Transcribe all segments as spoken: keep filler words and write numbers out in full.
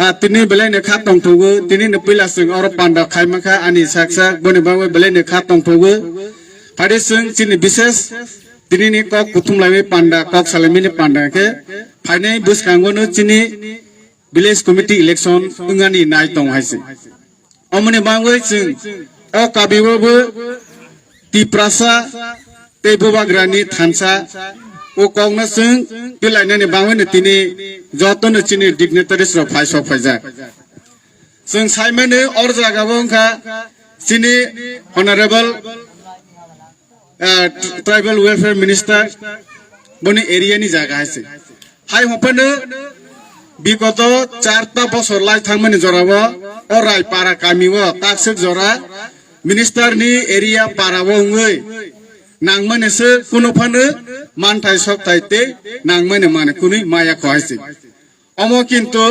Ah, tini belai ni kha tongthogo, tini ni puila chwng oro panda khaima kha ani sak sak, boni bagwi belai ni kha tongthogo. Phadi chwng chini bises tini ni kok kuthum laimani panda, kok salaimani panda khe phainai bwskango no chini village committee election wngani nai tong hai se. Omoni bagwi chwng o kabibo bo Tiprasa tei Bubagrani thansa o kokno chwng twilainani bagwino tini jotono chini dignitaries rok phai sok phaijak. Chwng saimano or jagao wngkha chini Honorable, ah, Tribal Welfare Minister boni area ni jaga hai se. Hai hwnphano bigoto charta bosor lai thangmani jorao o Raipara kamio takswk jora minister ni area para o wngwi nangmani se kunu phano manthai sokthai tei nangmani mani kunui maya kho hai se. Omo kintu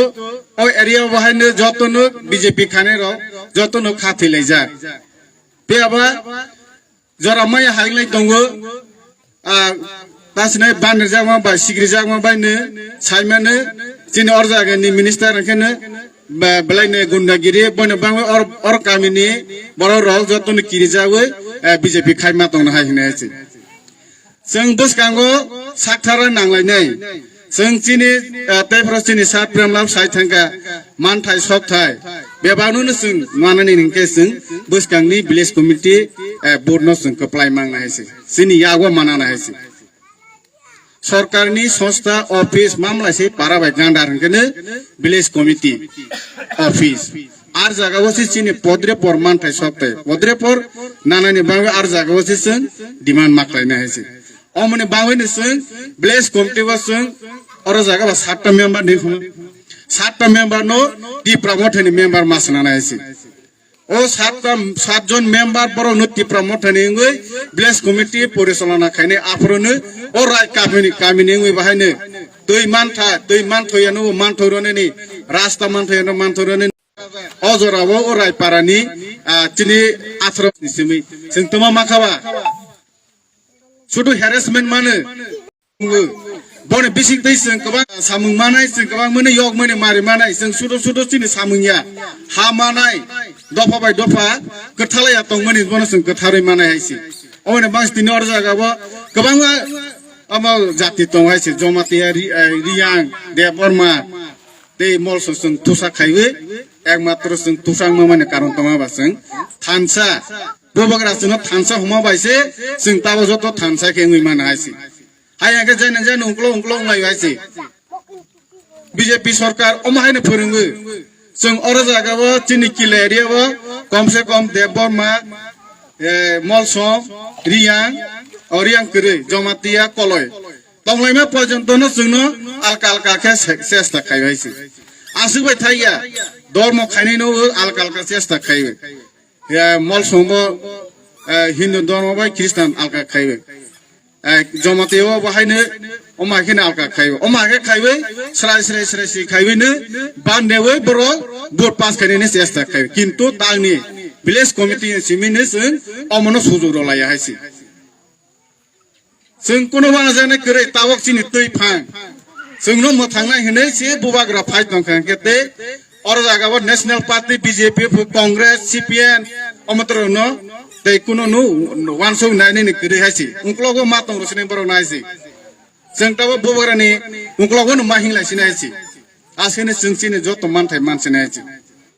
o area o haino jotono B J P khanai rok jotono kha thwi laijak. Phiya ba jora maya hai lai tongo, ah, tasinai banirjakma bai sigrijakma bai no saimano chini or jagani minister hwnkhe no ba-, belai no gundagiri boino bangwi or, or kamini borok rok jotono kirijawi, eh, B J P khaima tongna hai hinwi hai se. Chwng bwskango sakthara nanglainai. Chwng chini, ah, tei phoro chini sat premlap sai thangkha manthai sokthai. Bebakno no chwng manani hwnkhe chwng bwskangni village committee, eh, board no chwng kwplai mangna hai se. Chini yago manana hai se. Sorkarni sosta office mamlai se para bai gandar hwnkhe no village committee office. Ar jaga o se chini podre por manthai sokthai. Podre por nanani bagwi ar jaga o se chwng demand maklaina hai se. Omoni bagwi no chwng village committee o chwng oro jaga ba satta member ni hwnwi. Satta member no Tipra Motha ni member ma swnana hai se. O satta, sat jon member borok no Tipra Motha ni wngwi village committee porichalona khainai aphuru no o rai kamini, kamini wngwi bahai no twi mantha, twi manthoya no manthoronani, rasta manthoya no manthoronani. O jora o, o Raiparani, ah, chini atharo ni simi. Chwng toma makha ba. Sudu harassment mano. Boni bising twi chwng kwbang samung manai, chwng kwbang mani yok mani mari manai, chwng sudu sudu chini samung ya. Ha manai, dopha bai dopha, kwthalai ya tongmani bono chwng kwtharwi manai hai si. Oboni bangsi tini or jaga bo kwbangma omo jati tong hai si, Jomatia, Ri-, eh, Riyang, Debbarma, tei Molso chwng thusa khaiwi, ekmatro chwng thusa wngma mani karon tongma ba chwng thansa, Bubagra chwngno thansa hwnma bai se, chwng tabo joto thansa khe wngwi mano hai se. Hai hwnkhe jani jani ungklo ungklo wnglaio hai se. B J P sorkar omo haino phwrwngwi. Chwng oro jaga o chini kila area o kom se kom Debbarma, eh, Molsom, Riyang, o Riyang kwrwi, Jomatia, Koloi. Tonglaima porjonto no chwngno alka alka khe se-, chesta khai bai se. Aswk bai thai ya, dormo khainai no alka alka chesta khai bai. Ya, Molsom bo, eh, Hindu dormo bai Christian alka khai bai. Eh, Jomatia bo haino omo hai kheno alka khai bai. Omo hai khe khai bai, srai srai srai srai khai bai no bande bai borok vote pass khainai ni chesta khai bai. Kintu tangni village committee ni simi no chwng omo no sujok rw laiya hai se. Chwng kuno uanajani kwrwi tabok chini twi phang. Chwngno mwthangnai hwnwi se bubagra phai tongkha hwnkhe tei oro jaga o National Party, B J P, Congress, C P M, omo toro no tei kuno no uansuk nai nini kwrwi hai se. Ungklogo ma tong rw sini borok nai se. Chwng tabok bubagrani ungklogo no ma hinglai sini hai se. Aswkni chwng chini joto manthai man sini hai se.